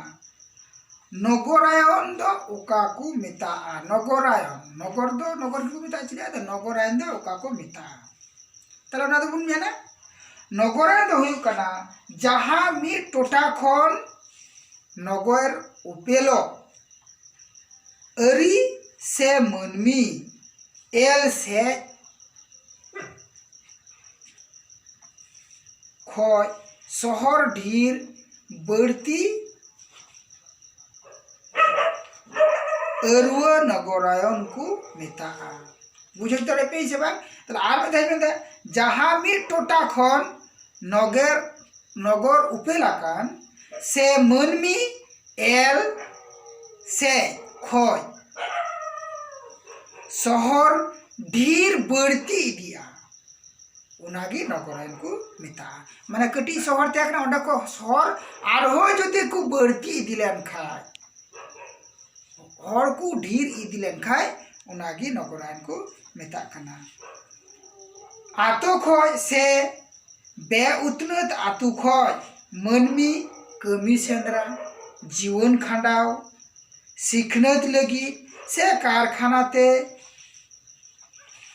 ᱱᱚᱜᱚᱨᱟᱭᱚᱱ ᱫᱚ ᱚᱠᱟ ᱠᱚ ᱢᱮᱛᱟᱜᱼᱟ? ᱱᱚᱜᱚᱨᱟᱭᱚᱱ, ᱱᱚᱜᱚᱨ ᱫᱚ ᱱᱚᱜᱚᱨ ᱜᱮᱠᱚ ᱢᱮᱛᱟᱜᱼᱟ, ᱪᱮᱫᱟᱜ? ᱟᱫᱚ ᱱᱚᱜᱚᱨᱟᱭᱚᱱ ᱫᱚ ᱚᱠᱟ ᱠᱚ ᱢᱮᱛᱟᱜᱼᱟ? ᱛᱟᱦᱞᱮ ᱚᱱᱟ ᱫᱚᱵᱚᱱ ᱢᱮᱱᱟ, ᱱᱚᱜᱚᱨᱟᱭᱚᱱ ᱫᱚ ᱦᱩᱭᱩᱜ ᱠᱟᱱᱟ ᱡᱟᱦᱟᱸ ᱢᱤᱫ ᱴᱚᱴᱷᱟ ᱠᱷᱚᱱ ᱱᱚᱜᱚᱨ ᱩᱯᱮᱞᱚᱜ ᱟᱹᱨᱤ ᱥᱮ ᱢᱟᱹᱱᱢᱤ ᱮᱞ ᱥᱮᱫ ᱠᱷᱚᱡ ᱥᱚᱦᱚᱨ ᱰᱷᱤᱨ ᱵᱟᱹᱲᱛᱤ ᱟᱹᱨᱩᱣᱟᱹ ᱱᱚᱜᱚᱨᱟᱭᱚᱱ ᱠᱚ ᱢᱮᱛᱟᱜᱼᱟ᱾ ᱵᱩᱡᱷᱟᱹᱣ ᱫᱟᱲᱮᱭᱟᱜ ᱯᱮ ᱥᱮ ᱵᱟᱝ? ᱛᱟᱦᱞᱮ ᱟᱨ ᱢᱤᱫ ᱫᱷᱟᱣ ᱢᱮᱱᱫᱟ, ᱡᱟᱦᱟᱸ ᱢᱤᱫ ᱴᱚᱴᱷᱟ ᱠᱷᱚᱱ ᱱᱚᱜᱚᱨ, ᱱᱚᱜᱚᱨ ᱩᱯᱮᱞ ᱟᱠᱟᱱ ᱥᱮ ᱢᱟᱹᱱᱢᱤ ᱮᱞ ᱥᱮ ᱠᱷᱚᱡ ᱥᱚᱦᱚᱨ ᱰᱷᱮᱨ ᱵᱟᱹᱲᱛᱤ ᱤᱫᱤᱜᱼᱟ, ᱚᱱᱟᱜᱮ ᱱᱚᱜᱚᱨᱟᱭᱚᱱ ᱠᱚ ᱢᱮᱛᱟᱜᱼᱟ᱾ ᱢᱟᱱᱮ ᱠᱟᱹᱴᱤᱡ ᱥᱚᱦᱚᱨ ᱛᱟᱦᱮᱸ ᱠᱟᱱᱟ, ᱚᱸᱰᱮ ᱠᱚ ᱥᱚᱦᱚᱨ ᱟᱨᱦᱚᱸ ᱡᱩᱫᱤ ᱠᱚ ᱵᱟᱹᱲᱛᱤ ᱤᱫᱤ ᱞᱮᱱ ᱠᱷᱟᱡ, ᱦᱚᱲ ᱠᱚ ᱰᱷᱮᱨ ᱤᱫᱤ ᱞᱮᱱ ᱠᱷᱟᱡ, ᱚᱱᱟᱜᱮ ᱱᱚᱜᱚᱨᱟᱭᱚᱱ ᱠᱚ ᱢᱮᱛᱟᱜ ᱠᱟᱱᱟ᱾ ᱟᱛᱳ ᱠᱷᱚᱡ ᱥᱮ ᱵᱮᱼᱩᱛᱱᱟᱹᱛ ᱟᱛᱳ ᱠᱷᱚᱡ ᱢᱟᱹᱱᱢᱤ ᱠᱟᱹᱢᱤ ᱥᱮᱸᱫᱽᱨᱟ, ᱡᱤᱭᱚᱱ ᱠᱷᱟᱸᱰᱟᱣ, ᱥᱤᱠᱷᱱᱟᱹᱛ ᱞᱟᱹᱜᱤᱫ ᱥᱮ ᱠᱟᱨᱠᱷᱟᱱᱟ ᱛᱮ,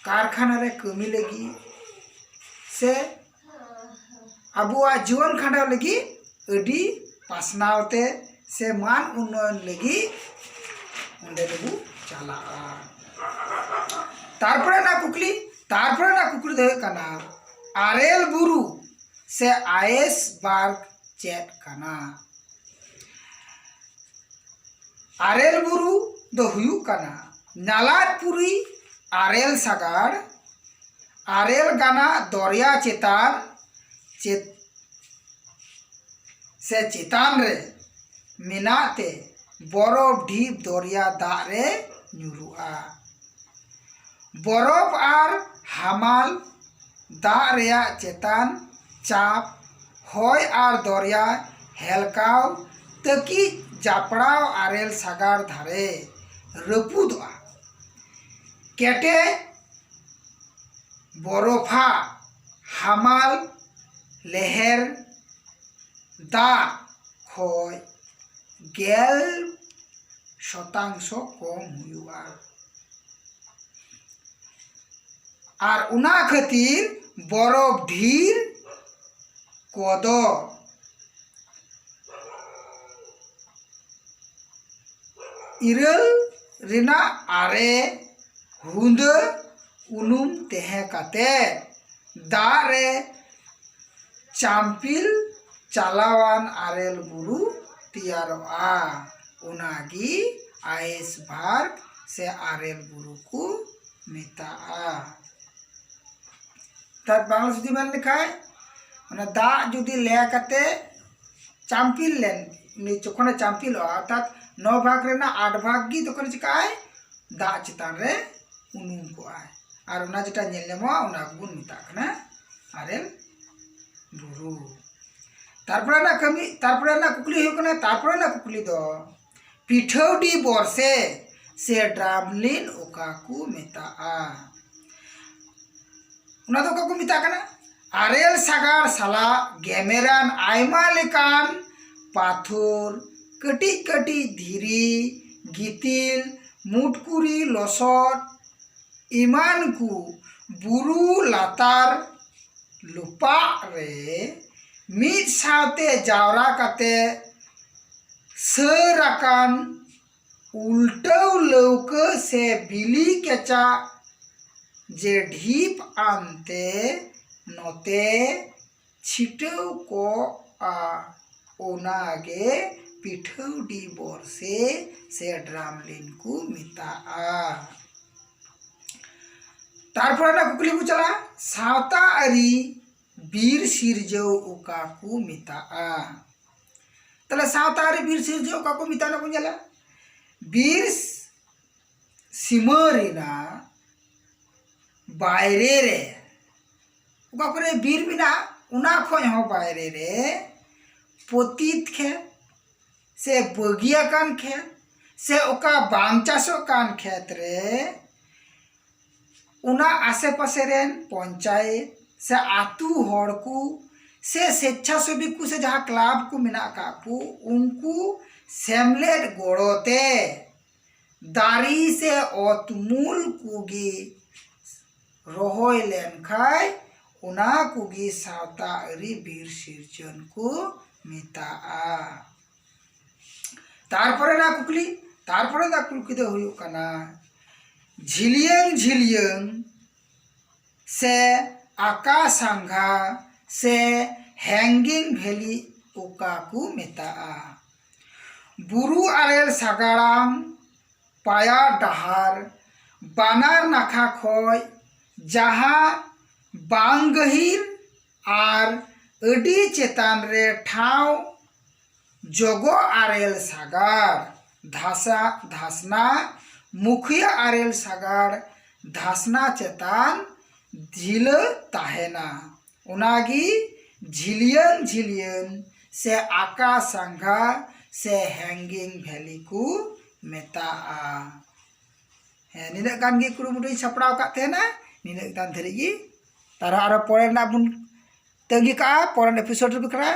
ᱠᱟᱨᱠᱷᱟᱱᱟ ᱨᱮ ᱠᱟᱹᱢᱤ ᱞᱟᱹᱜᱤᱫ ᱥᱮ ᱟᱵᱚᱣᱟᱜ ᱡᱤᱭᱚᱱ ᱠᱷᱟᱸᱰᱟᱣ ᱞᱟᱹᱜᱤᱫ ᱟᱹᱰᱤ ᱯᱟᱥᱱᱟᱣ ᱛᱮ ᱥᱮ ᱢᱟᱱ ᱩᱱᱱᱚᱭᱚᱱ ᱞᱟᱹᱜᱤᱫ ᱚᱸᱰᱮ ᱫᱚᱵᱚ ᱪᱟᱞᱟᱜᱼᱟ᱾ ᱛᱟᱨᱯᱚᱨᱮ ᱨᱮᱱᱟᱜ ᱠᱩᱠᱞᱤ, ᱛᱟᱨᱯᱚᱨᱮ ᱨᱮᱱᱟᱜ ᱠᱩᱠᱞᱤ ᱫᱚ ᱦᱩᱭᱩᱜ ᱠᱟᱱᱟ, ᱟᱨᱮᱞ ᱵᱩᱨᱩ ᱥᱮ ᱟᱭᱮᱥᱵᱟᱨᱜᱽ ᱪᱮᱫ ᱠᱟᱱᱟ? ᱟᱨᱮᱞ ᱵᱩᱨᱩ ᱫᱚ ᱦᱩᱭᱩᱜ ᱠᱟᱱᱟ ᱧᱟᱞᱟᱫᱯᱩᱨᱤ ᱟᱨᱮᱞ ᱥᱟᱜᱟᱲ, ᱟᱨᱮᱞ ᱜᱟᱱᱟᱜ ᱫᱚᱨᱭᱟ ᱪᱮᱛᱟᱱ ᱪᱮᱛ-, ᱥᱮ ᱪᱮᱛᱟᱱ ᱨᱮ ᱢᱮᱱᱟᱜ ᱛᱮ ᱵᱚᱨᱚᱯᱷ ᱰᱷᱤᱯ ᱫᱚᱨᱭᱟ ᱫᱟᱜ ᱨᱮ ᱧᱩᱨᱩᱜᱼᱟ᱾ ᱵᱚᱨᱚᱯᱷ ᱟᱨ ᱦᱟᱢᱟᱞ ᱫᱟᱜ ᱨᱮᱭᱟᱜ ᱪᱮᱛᱟᱱ ᱪᱟᱯ, ᱦᱚᱭ ᱟᱨ ᱫᱚᱨᱭᱟ ᱦᱮᱞᱠᱟᱣ ᱛᱟᱹᱠᱤᱡ ᱡᱟᱯᱲᱟᱣ ᱟᱨᱮᱞ ᱥᱟᱜᱟᱲ ᱫᱷᱟᱨᱮ ᱨᱟᱹᱯᱩᱫᱚᱜᱼᱟ᱾ ᱠᱮᱴᱮᱡ ᱵᱚᱨᱚᱯᱷᱟ ᱦᱟᱢᱟᱞ ᱞᱮᱦᱮᱨ ᱫᱟᱜ ᱠᱷᱚᱡ ᱜᱮᱞ ᱥᱚᱛᱟᱝᱥᱚ ᱠᱚᱢ ᱦᱩᱭᱩᱜᱼᱟ᱾ ᱟᱨ ᱚᱱᱟ ᱠᱷᱟᱹᱛᱤᱨ ᱵᱚᱨᱚᱯᱷ ᱰᱷᱤᱨ ᱠᱚᱫᱚ ᱤᱨᱟᱹᱞ ᱨᱮᱱᱟᱜ ᱟᱨᱮ ᱦᱩᱸᱫᱟᱹ ᱩᱱᱩᱢ ᱛᱟᱦᱮᱸ ᱠᱟᱛᱮ ᱫᱟᱜ ᱨᱮ ᱪᱟᱢᱯᱤᱞ ᱪᱟᱞᱟᱣᱟᱱ ᱟᱨᱮᱞ ᱵᱩᱨᱩ ᱛᱮᱭᱟᱨᱚᱜᱼᱟ᱾ ᱚᱱᱟᱜᱮ ᱟᱭᱮᱥᱵᱟᱨᱜᱽ ᱥᱮ ᱟᱨᱮᱞ ᱵᱩᱨᱩ ᱠᱚ ᱢᱮᱛᱟᱜᱼᱟ᱾ ᱛᱟᱨ ᱵᱟᱝᱞᱟ ᱡᱩᱫᱤ ᱢᱮᱱ ᱞᱮᱠᱷᱟᱡ, ᱚᱱᱟ ᱫᱟᱜ ᱡᱩᱫᱤ ᱞᱮ ᱠᱟᱛᱮ ᱪᱟᱢᱯᱤᱞ ᱞᱮᱱ, ᱩᱱᱤ ᱡᱚᱠᱷᱚᱱᱮ ᱪᱟᱢᱯᱤᱞᱚᱜᱼᱟ, ᱚᱨᱛᱷᱟᱛ ᱱᱚ ᱵᱷᱟᱜᱽ ᱨᱮᱱᱟᱜ ᱟᱴ ᱵᱷᱟᱜᱽ ᱜᱮ ᱛᱚᱠᱷᱚᱱ ᱪᱤᱠᱟᱹᱜᱼᱟᱭ? ᱫᱟᱜ ᱪᱮᱛᱟᱱ ᱨᱮ ᱩᱱᱩᱢ ᱠᱚᱜᱼᱟᱭ᱾ ᱟᱨ ᱚᱱᱟ ᱡᱮᱴᱟ ᱧᱮᱞ ᱧᱟᱢᱚᱜᱼᱟ, ᱚᱱᱟ ᱜᱮᱵᱚᱱ ᱢᱮᱛᱟᱜ ᱠᱟᱱᱟ ᱟᱨᱮᱞ ᱵᱩᱨᱩ᱾ ᱛᱟᱨᱯᱚᱨᱮ ᱨᱮᱱᱟᱜ ᱠᱟᱹᱢᱤ, ᱛᱟᱨᱯᱚᱨᱮ ᱨᱮᱱᱟᱜ ᱠᱩᱠᱞᱤ ᱦᱩᱭᱩᱜ ᱠᱟᱱᱟ, ᱛᱟᱨᱯᱚᱨᱮ ᱨᱮᱱᱟᱜ ᱠᱩᱠᱞᱤ ᱫᱚ, ᱯᱤᱴᱷᱟᱹᱣᱰᱤ ᱵᱚᱨᱥᱮ ᱥᱮ ᱰᱨᱟᱢᱞᱤᱱ ᱚᱠᱟ ᱠᱚ ᱢᱮᱛᱟᱜᱼᱟ? ᱚᱱᱟ ᱫᱚ ᱚᱠᱟ ᱠᱚ ᱢᱮᱛᱟᱜ ᱠᱟᱱᱟ? ᱟᱨᱮᱞ ᱥᱟᱜᱟᱲ ᱥᱟᱞᱟᱜ ᱜᱮᱢᱮᱨᱟᱱ ᱟᱭᱢᱟ ᱞᱮᱠᱟᱱ ᱯᱟᱛᱷᱚᱨ, ᱠᱟᱹᱴᱤᱡ ᱠᱟᱹᱴᱤᱡ ᱫᱷᱤᱨᱤ, ᱜᱤᱛᱤᱞ, ᱢᱩᱴᱠᱩᱨᱤ ᱞᱚᱥᱚᱫ ᱮᱢᱟᱱ ᱠᱚ ᱵᱩᱨᱩ ᱞᱟᱛᱟᱨ ᱞᱩᱯᱟᱜ ᱨᱮ ᱢᱤᱫ ᱥᱟᱶᱛᱮ ᱡᱟᱣᱨᱟ ᱠᱟᱛᱮ ᱥᱟᱹᱨ ᱟᱠᱟᱱ ᱩᱞᱴᱟᱹᱣ ᱞᱟᱹᱣᱠᱟᱹ ᱥᱮ ᱵᱤᱞᱤ ᱠᱮᱪᱟᱜ ᱡᱮ ᱰᱷᱤᱯ ᱟᱱᱛᱮ ᱱᱚᱛᱮ ᱪᱷᱤᱴᱟᱹᱣ ᱠᱚᱜᱼᱟ, ᱚᱱᱟᱜᱮ ᱯᱤᱴᱷᱟᱹᱣᱰᱤ ᱵᱚᱨᱥᱮ ᱥᱮ ᱰᱨᱟᱢᱞᱤᱱ ᱠᱚ ᱢᱮᱛᱟᱜᱼᱟ᱾ ᱛᱟᱨᱯᱚᱨᱮ ᱨᱮᱱᱟᱜ ᱠᱩᱠᱞᱤ ᱵᱚ ᱪᱟᱞᱟᱜᱼᱟ, ᱥᱟᱶᱛᱟ ᱟᱹᱨᱤ ᱵᱤᱨ ᱥᱤᱨᱡᱟᱹᱣ ᱚᱠᱟ ᱠᱚ ᱢᱮᱛᱟᱜᱼᱟ? ᱛᱟᱦᱞᱮ ᱥᱟᱶᱛᱟ ᱟᱹᱨᱤ ᱵᱤᱨ ᱥᱤᱨᱡᱟᱹᱣ ᱚᱠᱟ ᱠᱚ ᱢᱮᱛᱟᱜᱼᱟ, ᱚᱱᱟ ᱵᱚᱱ ᱧᱮᱞᱟ᱾ ᱵᱤᱨ ᱥᱤᱢᱟᱹ ᱨᱮᱱᱟᱜ ᱵᱟᱭᱨᱮ ᱨᱮ, ᱚᱠᱟ ᱠᱚᱨᱮ ᱵᱤᱨ ᱢᱮᱱᱟᱜᱼᱟ, ᱚᱱᱟ ᱠᱷᱚᱱ ᱦᱚᱸ ᱵᱟᱭᱨᱮ ᱨᱮ ᱯᱚᱛᱤᱛ ᱠᱷᱮᱛ ᱥᱮ ᱵᱟᱹᱜᱤᱭᱟᱠᱟᱱ ᱠᱷᱮᱛ ᱥᱮ ᱚᱠᱟ ᱵᱟᱝ ᱪᱟᱥᱚᱜ ᱠᱟᱱ ᱠᱷᱮᱛ ᱨᱮ ᱚᱱᱟ ᱟᱥᱮ ᱯᱟᱥᱮ ᱨᱮᱱ ᱯᱚᱧᱪᱟᱭᱮᱛ ᱥᱮ ᱟᱹᱛᱩ ᱦᱚᱲ ᱠᱚ ᱥᱮ ᱥᱮᱪᱪᱷᱟᱥᱮᱵᱤ ᱠᱚ ᱥᱮ ᱡᱟᱦᱟᱸ ᱠᱞᱟᱵᱽ ᱠᱚ ᱢᱮᱱᱟᱜ ᱟᱠᱟᱫ ᱠᱚ, ᱩᱱᱠᱩ ᱥᱮᱢᱞᱮᱫ ᱜᱚᱲᱚ ᱛᱮ ᱫᱟᱨᱮ ᱥᱮ ᱚᱛ ᱩᱢᱩᱞ ᱠᱚᱜᱮ ᱨᱚᱦᱚᱭ ᱞᱮᱱᱠᱷᱟᱡ ᱚᱱᱟ ᱠᱚᱜᱮ ᱥᱟᱶᱛᱟ ᱟᱹᱨᱤ ᱵᱤᱨ ᱥᱤᱨᱡᱚᱱ ᱠᱚ ᱢᱮᱛᱟᱜᱼᱟ᱾ ᱛᱟᱨᱯᱚᱨᱮ ᱨᱮᱱᱟᱜ ᱠᱩᱠᱞᱤ, ᱛᱟᱨᱯᱚᱨᱮ ᱨᱮᱱᱟᱜ ᱠᱩᱠᱞᱤ ᱫᱚ ᱦᱩᱭᱩᱜ ᱠᱟᱱᱟ, ᱡᱷᱤᱞᱭᱟᱹᱝ ᱡᱷᱤᱞᱭᱟᱹᱝ ᱥᱮ ᱟᱠᱟ ᱥᱟᱸᱜᱷᱟ ᱥᱮ ᱦᱮᱝᱜᱤᱝ ᱵᱷᱮᱞᱤ ᱚᱠᱟ ᱠᱚ ᱢᱮᱛᱟᱜᱼᱟ? ᱵᱩᱨᱩ ᱟᱨᱮᱞ ᱥᱟᱜᱟᱲᱟᱢ ᱯᱟᱭᱟ ᱰᱟᱦᱟᱨ ᱵᱟᱱᱟᱨ ᱱᱟᱠᱷᱟ ᱠᱷᱚᱡ ᱡᱟᱦᱟᱸ ᱵᱟᱝ ᱜᱟᱹᱦᱤᱨ ᱟᱨ ᱟᱹᱰᱤ ᱪᱮᱛᱟᱱ ᱨᱮ ᱴᱷᱟᱶ ᱡᱚᱜᱚ ᱟᱨᱮᱞ ᱥᱟᱜᱟᱲ ᱫᱷᱟᱥᱟ-, ᱫᱷᱟᱥᱱᱟ ᱢᱩᱠᱷᱤᱭᱟᱹ ᱟᱨᱮᱞ ᱥᱟᱜᱟᱲ ᱫᱷᱟᱥᱱᱟ ᱪᱮᱛᱟᱱ ᱰᱷᱤᱞᱟᱹ ᱛᱟᱦᱮᱱᱟ᱾ ᱚᱱᱟᱜᱮ ᱡᱷᱤᱞᱭᱟᱹᱝ ᱡᱷᱤᱞᱭᱟᱹᱝ ᱥᱮ ᱟᱠᱟ ᱥᱟᱸᱜᱷᱟ ᱥᱮ ᱦᱮᱝᱜᱤᱝ ᱵᱷᱮᱞᱤ ᱠᱚ ᱢᱮᱛᱟᱜᱼᱟ᱾ ᱦᱮᱸ, ᱱᱤᱱᱟᱹᱜ ᱜᱟᱱ ᱜᱮ ᱠᱩᱨᱩᱢᱩᱴᱩᱧ ᱥᱟᱯᱲᱟᱣ ᱟᱠᱟᱫ ᱛᱟᱦᱮᱱᱟ, ᱱᱤᱱᱟᱹᱜ ᱜᱟᱱ ᱫᱷᱟᱹᱨᱤᱡ ᱜᱮ᱾ ᱛᱟᱨᱟ ᱟᱨᱚ ᱯᱚᱨᱮ ᱨᱮᱱᱟᱜ ᱵᱚᱱ ᱛᱟᱺᱜᱤ ᱠᱟᱜᱼᱟ, ᱯᱚᱨᱮᱨ episode ᱨᱮ ᱵᱟᱠᱷᱨᱟ᱾